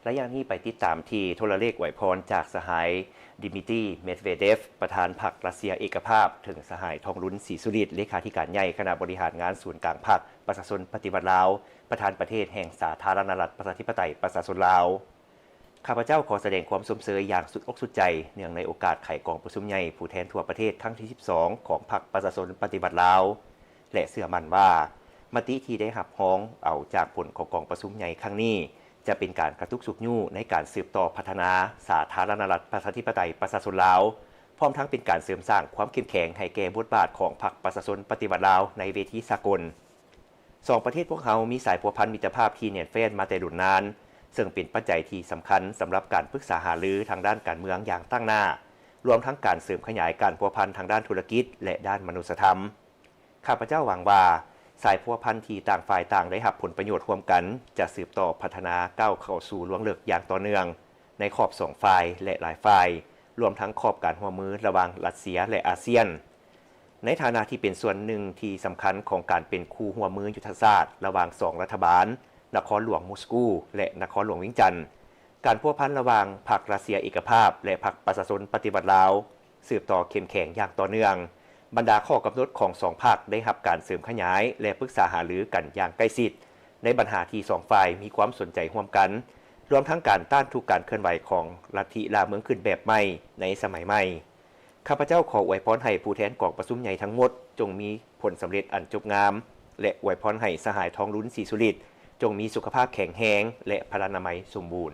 ລະຍະນີ້ໄປຕິດຕາມທີ່ໂທລະເລກອວຍພອນຈາກສະຫາຍ ດິມິຕີ ເມດເວເດຟ ປະທານພັກຣັດເຊຍເອກະພາບ ເຖິງສະຫາຍ ທອງລຸນ ສີສຸລິດ ເລຂາທິການໃຫຍ່ຄະນະບໍລິຫານງານສູນກາງພັກປະຊາຊົນປະຕິວັດລາວ, ປະທານປະເທດແຫ່ງສາທາລະນະລັດ ປະຊາທິປະໄຕ ປະຊາຊົນລາວ. ຂ້າພະເຈົ້າຂໍສະແດງຄວາມຊົມເຊີຍຢ່າງສຸດອົກສຸດໃຈ ເນື່ອງໃນໂອກາດໄຂກອງປະຊຸມໃຫຍ່ຜູ້ແທນທົ່ວປະເທດຄັ້ງທີສິບສອງ ຂອງພັກປະຊາຊົນປະຕິວັດລາວ ແລະ ເຊື່ອໝັ້ນວ່າ ມະຕິທີ່ໄດ້ຮັບຮອງເອົາຈາກຜົນຂອງກອງປະຊຸມໃຫຍ່ຄັ້ງນີ້ ຈະເປັນການກະຕຸກຊຸກຍູ້ໃນການສືບຕໍ່ພັດທະນາສາທາລະນະລັດ ປະຊາທິປະໄຕ ປະຊາຊົນລາວ, ພ້ອມທັງເປັນການເສີມສ້າງຄວາມເຂັ້ມແຂງໃຫ້ແກ່ບົດບາດຂອງພັກປະຊາຊົນປະຕິວັດລາວໃນເວທີສາກົນ. ສອງປະເທດພວກເຮົາມີສາຍພົວພັນມິດຕະພາບທີ່ແໜ້ນແຟ້ນມາແຕ່ດົນນານ, ເຊິ່ງເປັນປັດໄຈທີ່ສຳຄັນສຳລັບການປຶກສາຫາລືທາງດ້ານການເມືອງຢ່າງຕັ້ງໜ້າ, ລວມທັງການເສີມຂະຫຍາຍການພົວພັນທາງດ້ານທຸລະກິດ ແລະ ດ້ານມະນຸດສະທຳ. ຂ້າພະເຈົ້າຫວັງວ່າ ສາຍພົວພັນທີ່ຕ່າງຝ່າຍຕ່າງໄດ້ຮັບຜົນປະໂຫຍດຮ່ວມກັນ ຈະສືບຕໍ່ພັດທະນາກ້າວເຂົ້າສູ່ລວງເລິກຢ່າງຕໍ່ເນື່ອງ ໃນຂອບສອງຝ່າຍ ແລະ ຫຼາຍຝ່າຍ, ລວມທັງຂອບການຮ່ວມມືລະຫວ່າງຣັດເຊຍ ແລະ ອາຊຽນ. ໃນຖານະທີ່ເປັນສ່ວນໜຶ່ງທີ່ສຳຄັນຂອງການເປັນຄູ່ຮ່ວມມືຍຸດທະສາດລະຫວ່າງສອງລັດຖະບານ, ນະຄອນຫຼວງມົສກູ ແລະ ນະຄອນຫຼວງວຽງຈັນ, ການພົວພັນລະຫວ່າງພັກຣັດເຊຍເອກະພາບ ແລະ ພັກປະຊາຊົນປະຕິວັດລາວ ສືບຕໍ່ເຂັ້ມແຂງຢ່າງຕໍ່ເນື່ອງ. ບັນດາຂໍ້ກຳນົດຂອງສອງພັກໄດ້ຮັບການເສີມຂະຫຍາຍ ແລະ ປຶກສາຫາລືກັນຢ່າງໃກ້ຊິດ ໃນບັນຫາທີ່ສອງຝ່າຍມີຄວາມສົນໃຈຮ່ວມກັນ, ລວມທັງການຕ້ານທຸກການເຄື່ອນໄຫວຂອງລັດທິລ່າເມືອງຂຶ້ນແບບໃໝ່ໃນສະໄໝໃໝ່. ຂ້າພະເຈົ້າຂໍອວຍພອນໃຫ້ຜູ້ແທນກອງປະຊຸມໃຫຍ່ທັງໝົດ ຈົ່ງມີຜົນສຳເລັດອັນຈົບງາມ ແລະ ອວຍພອນໃຫ້ສະຫາຍ ທອງລຸນ ສີສຸລິດ ຈົ່ງມີສຸຂະພາບແຂງແຮງ ແລະ ພະລານາໄມສົມບູນ.